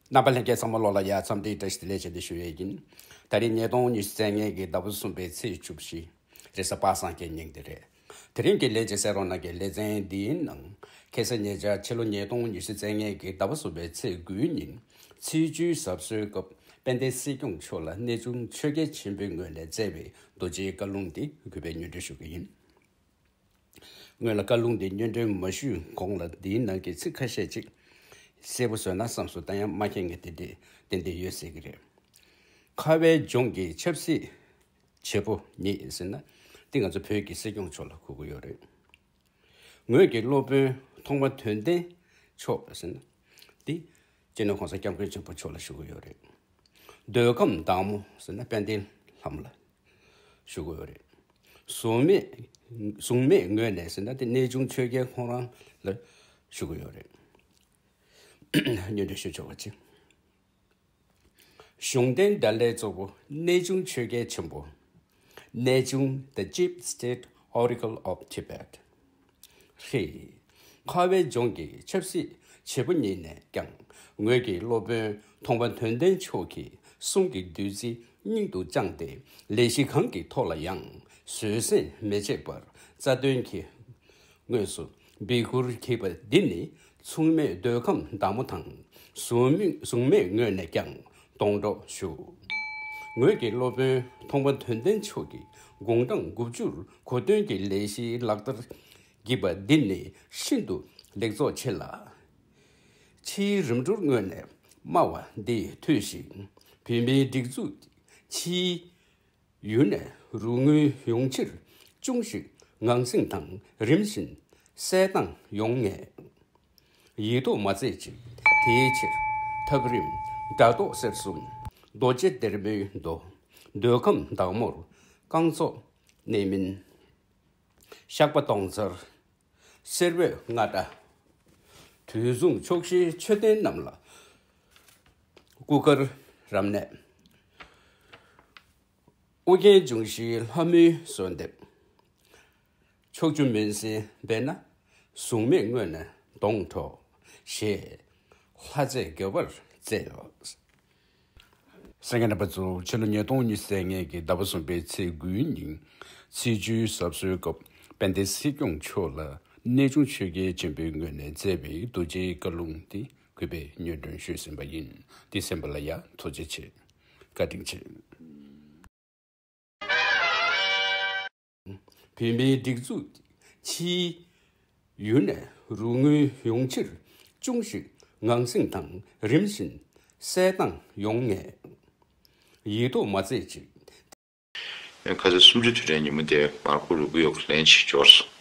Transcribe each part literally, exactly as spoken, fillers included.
རྣམ་པ་ལྷན་རྒྱས་ཚང་མ་ལོ་ལ་ཡ་འཚམས་འདྲིའི་བཀྲ་ཤིས་བདེ་ལེགས་བྱས་ཏེ་ཞུ་ཡས་ཡིན། ད་རིང་ཉིས་སྟོང་ཉི་ཤུ་རྩ་ལྔའི་གི་ཟླ་བ་གསུམ་པའི་ཚེས་བཅུ་བཞི། རེས་གཟའ་པ་སངས་ཀྱི་ཉིན་དེ་རེད། དེ་རིང་གི་ལས་བྱེད་གསན་རོགས་གནང་གི་ལེ་ཚན་འདིའི་ནང་། ཁ་སང་ཉེ་ཆར་ཕྱི་ལོ་ཉིས་སྟོང་ཉི་ཤུ་རྩ་ལྔའི་གི་ཟླ་བ་གསུམ་པའི་ཚེས་དགུའི་ཉིན། ཚེས་བཅུའི་གཟབ་གསོལ་སྐབས་དཔལ་ལྡན་སྲིད་སྐྱོང་མཆོག་ལ་གནས་ཆུང་ཆོས་རྒྱལ་ཆེན་པོའི་ངོས་ནས་བསྩལ་བའི་རྡོ་རྗེའི་བཀའ་ལུང་འདི་གུས་པས་སྙན་སྒྲོན་ཞུ་གི་ཡིན། སྔོན་ལ་བཀའ་ལུང་འདི་སྙན་སྒྲོན་མ་ཞུས་གོང་ལ་འདིའི་ནང་གི་ཚིག་ཁ་ཤས་ཅིག་གསལ་པོ་བཟོས་ན་བསམ་སོང་། ད་ཡང་མ་མཁྱེན་མཁན་དེ་འདྲས་ཏན་ཏན་ཡོད་སྲིད་ཀྱི་རེད། ཁ་བའི་ལྗོངས་ཀྱི་ཆབ་སྲིད་བྱེད་པོ་ཉིད་ཟེར་ན། འདི་ང་ཚོ་བོད་ཀྱི་སྲིད་སྐྱོང་མཆོག་ལ་གོ་གི་ཡོད་རེད། ངོས་ཀྱི་སློབ་དཔོན་ཐོག་མ་དོན་ལྡན་མཆོག་ཟེར་ན། འདི་སྤྱི་ནོར་གོང་ས་སྐྱབས་མགོན་ཆེན་པོ་མཆོག་ལ་ཞུ་གི་ཡོད་རེད། འདོད་ཁམས་བདག་མོ་ཟེར་ན་དཔལ་ལྡན་ལྷ་མོ་ལ་ཞུ་གི་ཡོད་རེད། གཟུགས་མེད། གཟུགས་མེད་ངོས་ནས་ཟེར་ན་དེ་གནས་ཆུང་ཆོས་རྒྱལ་ཁོང་རང་ལ་ཞུ་གི་ཡོད་རེད། སྙན་སྒྲོན་ཞུ་ཆོག་པ་ཅིག་གཞུང་བསྟེན་བརྡ་ལས་གཙོ་བོ་གནས་ཆུང་ཆོས་རྒྱལ་ཆེན་པོ། གནས་ཆུང་The Chief State Oracle of Tibet རེད། ཁ་བའི་ལྗོངས་ཀྱི་ཆབ་སྲིད་བྱེད་པོ་ཉིད་ནས་ཀྱང་ངོས་ཀྱི་སློབ་དཔོན་ཐོག་མ་དོན་ལྡན་མཆོག་གི་གསུང་གི་བདུད་རྩི་སྙིང་དུ་བཅངས་ཏེ་ལས་གཞི་གང་གི་ཐོག་ལ་ཡང་བཟོད་བསྲན་མི་བྱེད་པར་རྩ་དོན་གྱི་དངོས་སུ་འབད་འགུལ་བགྱིས་པ་འདི་ནི་མཚུངས་མེད་འདོད་ཁམས་བདག་མོ་དང་གཟུགས་མེད་གཟུགས་མེད་ངོས་ནས་ཀྱང་སྡོང་གྲོགས་ཞུ། ངོས་ཀྱི་སློབ་དཔོན་ཐོག་མ་དོན་ལྡན་མཆོག་གི་དགུང་གྲངས་དགུ་བཅུར་གོ་སྟོན་གྱི་ལས་གཞི་ལག་བསྟར་བགྱིས་པ་འདི་ནི་ཤིན་ཏུ་ལེགས་ཚོགས་ཆེ་ལ། ཕྱིའི་རིམ་གྲོར་ངོས་ནས་སྨྲ་བ་འདི་ཐོས་ཤིང་། བོད་མིའི་སྒྲིག་འཛུགས་ཕྱིའི་ཡུལ་ནས་རུ་དངུལ་ཡོང་ཕྱིར་ཅུང་ཞིག་ངང་སེང་དང་རིམ་བཞིན་གསལ་ཐང་ཡོང་ངེས། ཡིད་དུ་མ་མཛད་ཅིག་དེའི་ཕྱིར་ཐག་རིང་སྒྲ་མདོ་གསེར་གསུམ་རྡོ་རྗེ་སྡེར་མོའི་མདོ། འདོད་ཁམས་བདག་མོར་བསྐང་གསོ་གནད་སྨིན། བཤགས་པ་སྟོང་རྩར་གསེར་འོད་རྔ་སྒྲ། དུས་གསུམ་ཕྱོགས་བཞིའི་མཆོད་རྟེན་རྣམས་ལ་སྐུ་དཀར་རབ་གནས། ཨོ་རྒྱན་འབྱུང་བཞིའི་ལྷ་མོའི་གསོལ་འདེབས། ཕྱོགས་བཅུ་མུན་སེལ་འབད་ན་གཟུགས་མེད་དངོས་ནས་སྡོང་གྲོགས་ཞེས་ལྷ་རྫས་དགེ་བར་སྩལ། གསན་མཁན་རྣམ་པ་ཚོ། ཕྱི་ལོ་ཉིས་སྟོང་ཉི་ཤུ་རྩ་ལྔའི་གི་ཟླ་བ་གསུམ་པའི་ཚེས་དགུའི་ཉིན་ཚེས་བཅུའི་གཟབ་གསོལ་སྐབས་དཔལ་ལྡན་སྲིད་སྐྱོང་མཆོག་ལ་གནས་ཆུང་ཆོས་རྒྱལ་ཆེན་པོའི་ངོས་ནས་མཛད་པའི་རྡོ་རྗེའི་བཀའ་ལུང་འདི་གུས་པས་སྙན་སྒྲོན་ཞུས་ཟིན་པ་ཡིན། འདི་གསན་པ་ལ་ཡང་ཐུགས་རྗེ་ཆེ། བཀའ་དྲིན་ཆེ། བོད་མིའི་སྒྲིག་འཛུགས་ཕྱིའི་ཡུལ་ནས་རུ་དངུལ་ཡོང་ཕྱིར་ཅུང་ཞིག་ངང་སེང་དང་རིམ་བཞིན་གསལ་ཐང་ཡོང་ངེས། ཡིད་དུ་མ་མཛད་ཅིག་ཁ་སང་སུམ་ཅུ་དུས་དྲན་ཉིན་མོ་དེ་མར་ཁུ་རུ་གུ་ཡོག་ལན་ཅིག་འབྱོར་སོང་།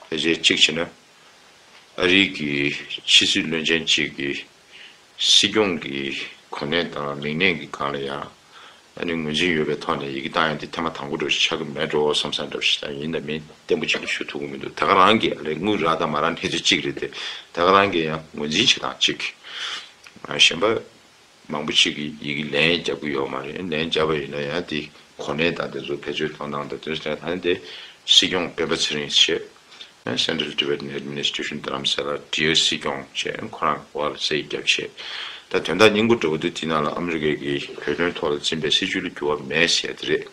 ཕལ་ཆེར་གཅིག་བྱས་ན། ཨ་རིའི་གི་ཕྱི་སྲིད་བློན་ཆེན་གཅིག་གིས་སྲིད་སྐྱོང་གི་གོ་གནས་དང་མིང་གནས་ཀྱི་སྒང་ལ་ཡང་ཨ་ནི་ངོས་འཛིན་ཡོད་པའི་ཐོག་ནས་ཡི་གེ་བཏང་ཡ་འདི་ཐེངས་མ་དང་པོ་འདྲ་ཞིག་ཆགས་ཀྱི་མེད་འགྲོ་བསམ་ས་འདྲ་ཞིག་དང་། ཡིན་དང་མིན་བརྟན་པོ་ཅིག་ལ་ཞུ་ཐུབ་ཀྱི་མི་འདུག་ད་ག་རང་གིས་ཨ་ལས་དངུལ་རག་དང་མ་རག་གནས་ཚུལ་གཅིག་རེད་དེ། ད་ག་རང་གིས་ཡང་ངོས་འཛིན་བྱེད་སྟངས་གཅིག་གཞན་པ་མང་པོ་ཅིག་གིས་ཡི་གེ་ལན་རྒྱབ་ཀྱི་ཡོད་མ་རེད། ལན་རྒྱབ་པ་ཡིན་ན་ཡང་དེ་གོ་གནས་དང་དེ་ཚོ་བེད་སྤྱོད་གཏོང་སྟངས་དང་དེ་ཚོ་ད་ནི་དེ་སྲིད་སྐྱོང་སྤེན་པ་ཚེ་རིང་བྱས། Central Tibetan Administration Dharamsala Dear སྲིད་སྐྱོང་བྱས། ཁོ་རང་འོག་ལ་རྩིས་རྒྱབ་བྱས། ད་དོན་དག་སྙིང་པོ་འདྲ་བོ་འདི་དེ་ནང་ལ་ཨ་མི་རི་ཀའི་གི་བོད་དོན་ཐོག་ལ་འཛིན་པའི་སྲིད་བྱུས་ལ་འགྱུར་བ་མེད་ཟེར་དེ་རེད།